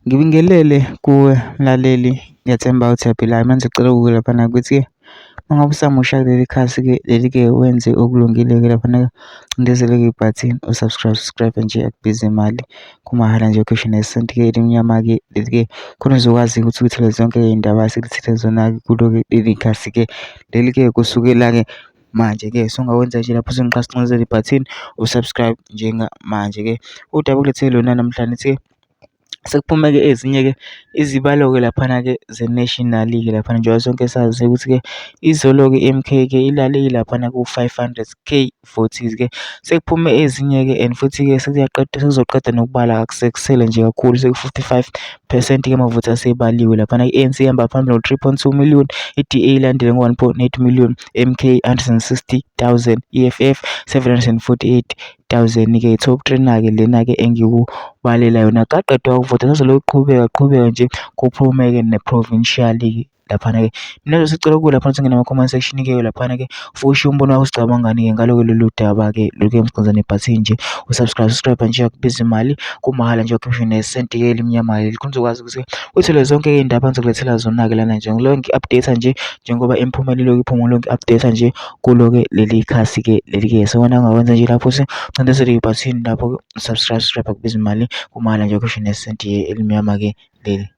Ngibingelele kuwe mlaleli, ngiyathemba ukuthi uyaphila. Manje ngicela ukubuza laphana ukuthi-ke uma ngabe usamusha kuleli khasi-ke leli-ke wenze okulungile-ke laphana cindezele-ke ibhathini subscribe nje akubizi imali kumahhala nje ukhishwa nesenti-ke elimnyama-ke leli-ke khona uzokwazi ukuthi uthole zonke iy'ndaba esilithile zona-ke kulo-ke leli khasi-ke leli-ke kusukela-ke manje-ke sungawenza nje lapho cindezela ibhathini usubscribe njengamanje-ke. Udaba okulethele lona namhlanje nithi-ke sekuphume-ke ezinye-ke izibalo-ke laphana-ke ze-national-ke laphana njengoba sonke sazi ukuthi-ke izolo-ke i-M_K-ke ilale ilaphana ku-500k votes-ke. Sekuphume ezinye-ke and futhi-ke sekuzoqeda nokubala kusele nje kakhulu, seku-55% amavoti asebaliwe laphana. I-ANC ihamba phambili ngo-3.2 million, i-DA ilandele ngo-1.8 million, MK 160,000, EFF 748,000-ke. I-top 3-na-ke lena-ke engikubalela yona kaqedwa ukuvota, sazoloku qhubeka nje kuphume-ke ne-provincial-ke laphana-ke. Mina nje sicela ukuwe laphana singena ama-comment section-ke laphana-ke ufike ushiye umbono wakho, usicabangani-ke ngalo-ke lolu daba-ke loku emgcizane ebhathini nje usubscribe nje akubiza imali kumahhala nje ukhishwe nesenti-ke elimnyama leli khona uzokwazi ukuthi uthole zonke iy'ndaba engizokulethela zona-ke lana nje ngilo ngi-update-a nje njengoba imiphumela ilokhu iphuma, ngilo ngi-update-a nje kulo-ke leli khasi-ke leli-ke. So wena ongawenza nje lapho ucindezele ibhathini lapho subscribe akubiza imali kumahhala nje ukhishwe nesenti elimnyama-ke leli.